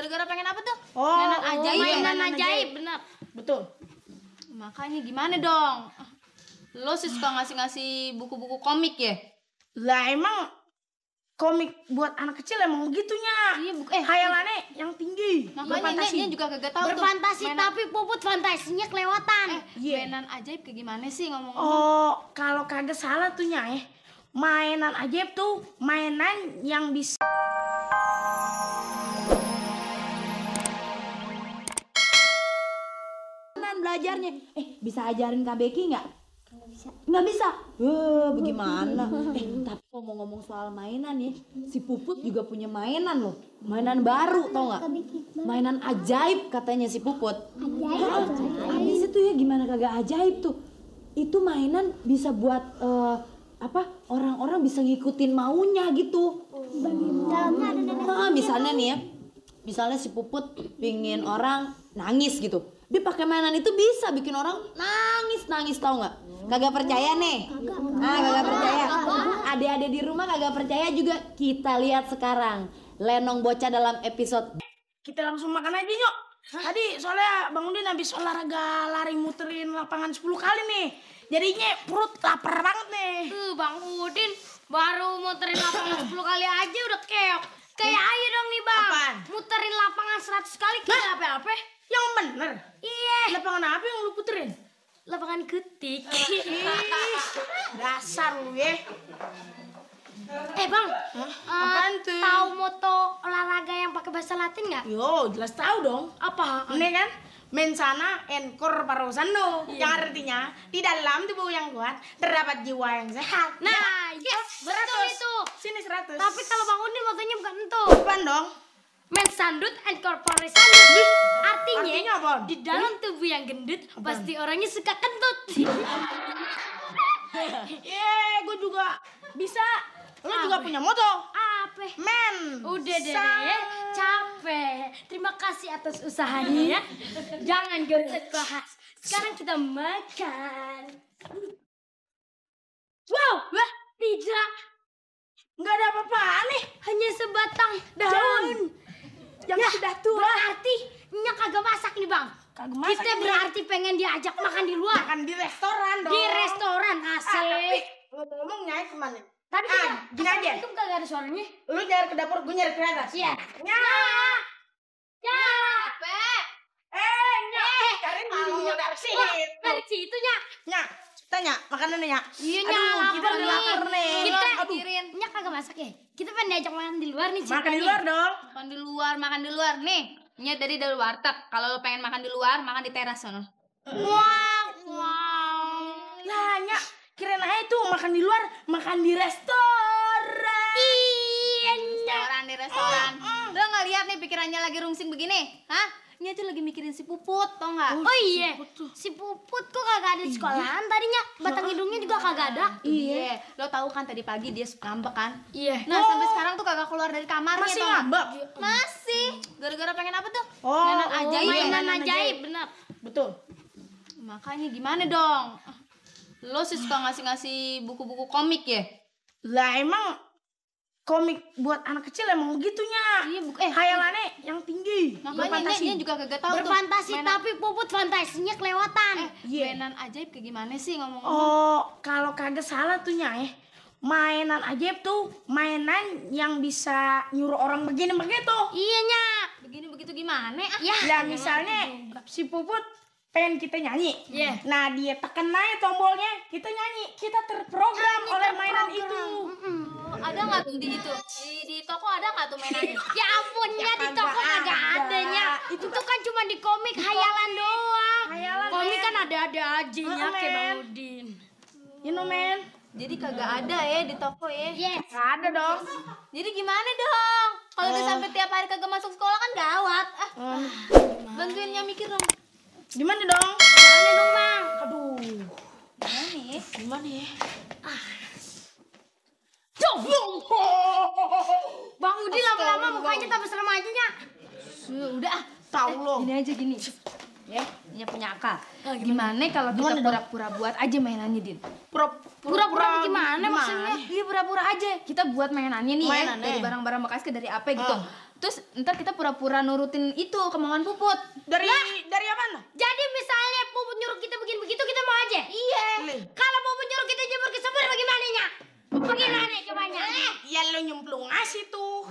Gara-gara pengen apa tuh? Mainan ajaib. Mainan ajaib, benar. Betul. Makanya gimana dong? Lo sih suka ngasih-ngasih buku-buku komik ya? Lah emang komik buat anak kecil emang begitunya. Iya, khayalannya yang tinggi. Makanya dia juga kagak tahu tuh. Berfantasi tapi Puput fantasinya kelewatan. Mainan ajaib kayak gimana sih ngomong-ngomong? Oh, kalau kagak salah tuh Nyai, mainan ajaib tuh mainan yang bisa belajarnya. Bisa ajarin Kak Becky nggak? Nggak bisa. Bagaimana? Tapi ngomong-ngomong soal mainan ya, si Puput juga punya mainan loh. Mainan baru, tau nggak? Mainan ajaib katanya si Puput. Habis itu ya gimana kagak ajaib tuh? Itu mainan bisa buat orang-orang bisa ngikutin maunya gitu. Misalnya nih ya, misalnya si Puput pingin orang nangis gitu. Dia pakai mainan itu bisa bikin orang nangis tau nggak? Kagak percaya nih? Kagak percaya. Adik-adik di rumah kagak percaya juga. Kita lihat sekarang Lenong Bocah dalam episode. kita langsung makan aja yuk. Tadi soalnya Bang Udin habis olahraga lari muterin lapangan 10 kali nih. Jadinya perut lapar banget nih. Bang Udin baru muterin lapangan 10 kali aja udah keok. Kayak ayo dong nih Bang. Apaan? Muterin lapangan 100 kali kayak apa-apa. Yang bener. Iya. Lapangan apa yang lu puterin? Lapangan ketik. Dasar lu ya. Bang, Apaan tuh? tahu moto olahraga yang pakai bahasa Latin nggak? Yo, jelas tahu dong. Apa? Ini kan mensana en corpore sano, yang artinya di dalam tubuh yang kuat terdapat jiwa yang sehat. Nah, yes, betul 100. itu. Sini 100. Tapi kalau Bang Udin motonya bukan itu. Apaan dong? Mens sandut and corpore sandut. Artinya apa? Di dalam tubuh yang gendut pasti orangnya suka kentut. Gue juga bisa. Lu juga punya moto. Apa? Men. Udah deh, capek. Terima kasih atas usahanya ya. Jangan gosip bahas. Sekarang kita makan. Wow, tidak. Nggak ada apa-apaan nih. Hanya sebatang daun. Yang sudah tua. Berarti Nyak kagak masak nih Bang. Kagak masak Kita ini. berarti pengen diajak makan di luar. Makan di restoran dong. Di restoran Tapi asik. ngomong-ngomong Nyai kemana? Tadi gini aja. Itu kagak ada suaranya. Lu nyari ke dapur, gue nyari ke atas. Iya. Nyak. Apa? Nyak. Cari malu dari situ. Dari situ Nyak. Nyak, tanya makanan Nyak. Iya Aduh, Nyak. kita udah lapar nih. Kita Aduh. Nyak kagak masak ya. Kita pengen diajak makan di luar nih Makan di ceritanya. luar dong. Makan di luar nih. Nya dari warteg. Kalau lo pengen makan di luar, makan di teras sono. Wow. Lah Nyak, kirain aja tuh makan di luar, makan di restoran. Iya Nyak. Di restoran. Lo nggak lihat nih pikirannya lagi rungsing begini? Hah? Nya tuh lagi mikirin si Puput, tau nggak? Oh iya, si Puput kok kagak ada di sekolahan tadinya, batang hidungnya juga kagak ada. Iya. Lo tahu kan tadi pagi dia ngambek kan? Iya. Nah sampai sekarang tuh kagak keluar dari kamarnya. Masih tau nggak? ngambek? Masih. Gara-gara pengen apa tuh? Oh, Mainan ajaib. Mainan ajaib, benar. Betul. Makanya gimana dong? Lo sih suka ngasih-ngasih buku-buku komik ya? Lah emang komik buat anak kecil emang begitunya. Iya, khayalannya yang tinggi. Makanya dia juga kagak tahu tuh. Berfantasi tapi Puput fantasinya kelewatan. Mainan ajaib kayak gimana sih ngomong-ngomong? Oh, kalau kagak salah tuh Nyai, mainan ajaib tuh mainan yang bisa nyuruh orang begini begitu. Iya Nyak. Begini begitu gimana? Ya. Lah misalnya si Puput pengen kita nyanyi. Iya. Nah dia tekan aja tombolnya, kita nyanyi. Kita terprogram oleh mainan itu. Ada nggak tuh di itu? Di toko ada nggak tuh mainannya? Ya ampun Nyak, di toko kagak ada Nyak. Itu kan cuma di komik hayalan doang. Hayalan, Komik men. kan ada-ada aja Nyak kayak men. Bang Udin. You know man. Jadi kagak ada ya di toko ya? Yes. Gak ada dong. Jadi gimana dong? Kalau udah sampai tiap hari kagak masuk sekolah kan gawat. Bantuinnya mikir dong. Gimana dong? Gimana dong Bang? Aduh. Gimana ya? Gimana ya? Bang Udin lama-lama mukanya tambah serem aja Nyak. Udah Tahu lo. Gini aja gini. Ya, punya punya akal. Gimana kalau kita pura-pura buat aja mainannya, Din? Pura-pura gimana maksudnya? Iya, pura-pura pura-pura aja. Kita buat mainannya nih ya, Mainannya. dari barang-barang bekas ke dari apa gitu. Terus ntar kita pura-pura nurutin itu kemauan Puput. Dari apa? Jadi misalnya Puput nyuruh kita bikin begitu, kita mau aja. Iya. Kalau Puput nyuruh kita jemur ke sumur, bagaimana nya? Bagaimana cobanya? Ya lo nyemplung ngasih tuh.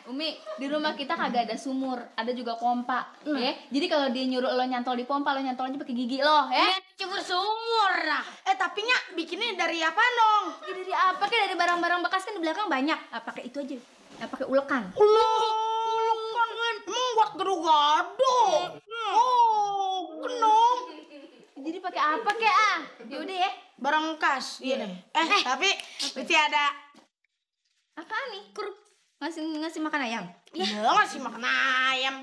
Umi, di rumah kita kagak ada sumur, ada juga pompa, ya. Jadi kalau dia nyuruh lo nyantol di pompa, lo nyantol aja pakai gigi lo, ya. Jemur sumur lah. Tapi nya bikinnya dari apa dong? Ya, dari apa? Kayak dari barang-barang bekas kan di belakang banyak. Pakai itu aja. Pakai ulekan. Ulekan emang buat gado-gado. Oh, kenop. Jadi pakai apa kek Yaudah ya. Barang bekas. Iya deh. Tapi berarti ada Apaan nih? Ngasih makan ayam. Iya, ngasih makan ayam.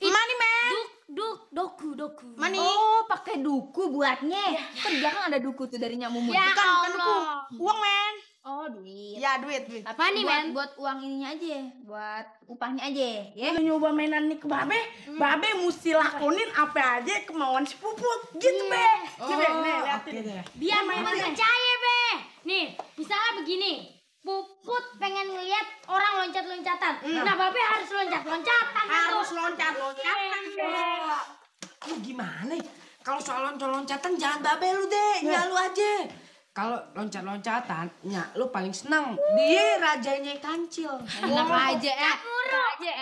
Mani, men. Doku. Mani. Oh, pakai duku buatnya. Kan di belakang ada duku tuh dari Nyak Mumun. Ya Bukan duku. Allah. Uang, men. Oh, duit. Ya, duit. Apa nih, men? Buat uang ininya aja, buat upahnya aja, ya. Lu nyoba mainan nih ke Babe, Babe mesti lakonin apa aja kemauan si Puput. Gitu, Be. Nih, liatin. Biar mama percaya, Be. Nih, misalnya begini. Puput pengen ngeliat orang loncat-loncatan. Nah, Babe harus loncat-loncatan. Harus loncat-loncatan, Be. Lu gimana? Kalau soal loncat-loncatan jangan Babe lu deh, Nya lu aja. Kalau loncat-loncatan, Nya lu paling senang. Dia rajanya kancil. Enak aja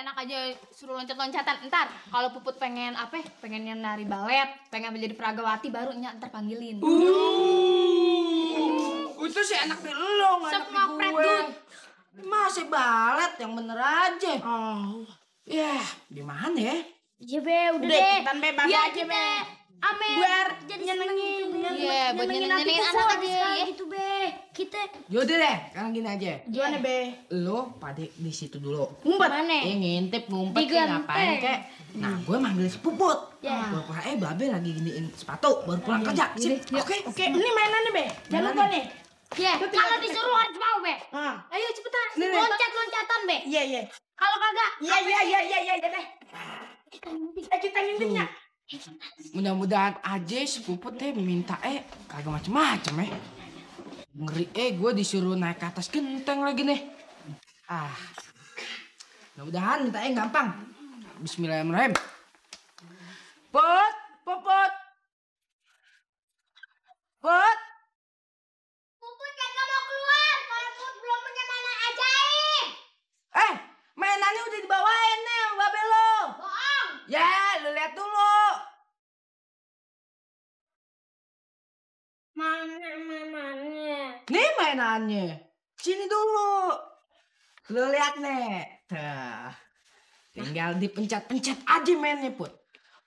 enak aja suruh loncat-loncatan. Ntar kalau Puput pengen apa? Pengennya nari balet, pengen menjadi peragawati baru Nyak ntar panggilin. Itu sih enak di lu, nggak enak di gue. Masih balet yang bener aja. Oh. Ya, gimana ya? Iya, Be, udah Udah, deh. ikutan, Be, Babe Biar aja, kita Be. ame Biar jadi nyenengin. Iya, buat nyenengin hati anak Puput aja, sekarang ya. gitu, Be. Kita Yaudah deh, sekarang gini aja. Gimana, Be? Lu pada di situ dulu. Ngumpet. mana? Ngintip ngumpet Di kayak genteng. ngapain kek. Nah, gue manggil si Puput. Ya. Pura-pura Babe lagi giniin sepatu baru pulang kerja. Sini. Oke. Oke, ini mainannya, Be. Jangan lupa nih. Ya, kalau disuruh harus mau, Be. Ah. Ayo cepetan. Nih. Loncat-loncatan, Be. Iya. Kalau kagak, Iya deh. Kita ngintipnya. Mudah-mudahan aja si Puput minta kagak macem-macem ya. Ngeri gue disuruh naik ke atas genteng lagi nih. Mudah-mudahan minta gampang. Bismillahirrahmanirrahim. Put. Puput kagak mau keluar. Kalau Puput belum punya mainan ajaib. Mainannya udah dibawain nih sama Babe lo. Bohong. Ya, lu lihat dulu. Mana? Nih mainannya. Sini dulu. Lu lihat nih. Tuh. Tinggal dipencet-pencet aja mainnya, Put.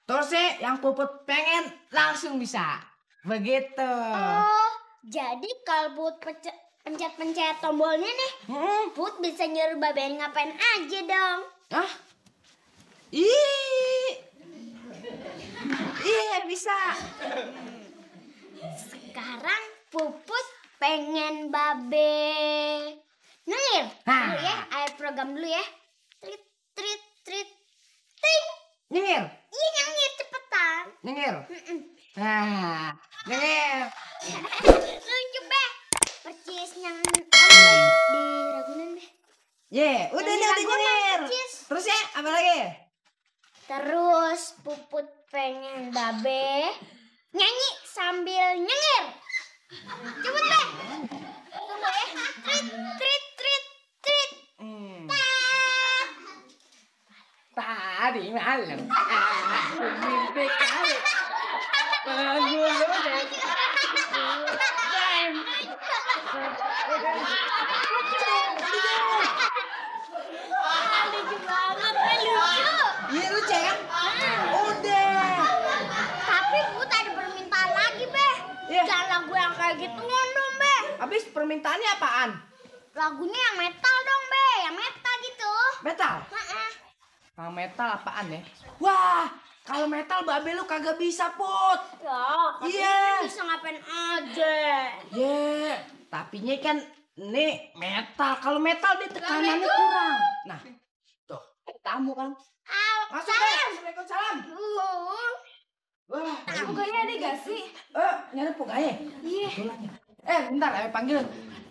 Terus sih yang Puput pengen langsung bisa. Begitu. Oh, jadi kalau Put pencet-pencet tombolnya nih, Put bisa nyuruh Babe ngapain aja dong. Hah? Iya bisa. Sekarang Puput pengen Babe nyengir. Dulu ya, ayo program dulu ya. Trit, ting. Nyengir. Iya nyengir cepetan. Nyengir. Nah, nyengir. Lucu Be. Percis yang di Ragunan Be. Udah Yang nih, udah Ragunan, nyengir. Percis. Terus ya, apa lagi? Terus Puput pengen Babe nyanyi sambil nyengir. Cepet Be. Tunggu ya. Trit. Tadi malam aku mimpi kali mengulur Lucu banget, lucu. Iya lu cek. Udah. Tapi Put ada permintaan lagi, Be. Iya. Jangan lagu yang kayak gitu dong, Be. Habis permintaannya apaan? Lagunya yang metal dong, Be. Yang metal gitu. Metal. Heeh. Kalau metal apaan ya? Wah, kalau metal Babe lu kagak bisa, Put. Ya, Iya. bisa ngapain aja. Tapinya kan nih metal. Kalau metal dia tekanannya kurang. Nah, tuh, tamu kan. Masuk deh. Assalamualaikum. Wah, Bukannya ada gak sih? nyari pugaya. Iya. Bentar, ayo panggil.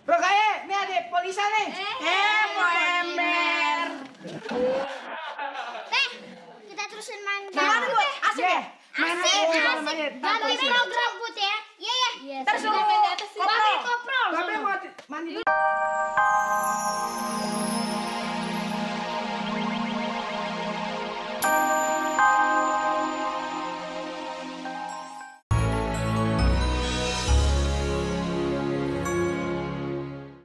Bro kayak nih ada polisi nih. Mau ember. Kita terusin main. Gimana Bu? Asik ya? Main Asik, aja, asik. malam aja. Ganti program Put ya. Iya ya. Ntar suruh koprol. Koprol. Babe mau mandi dulu.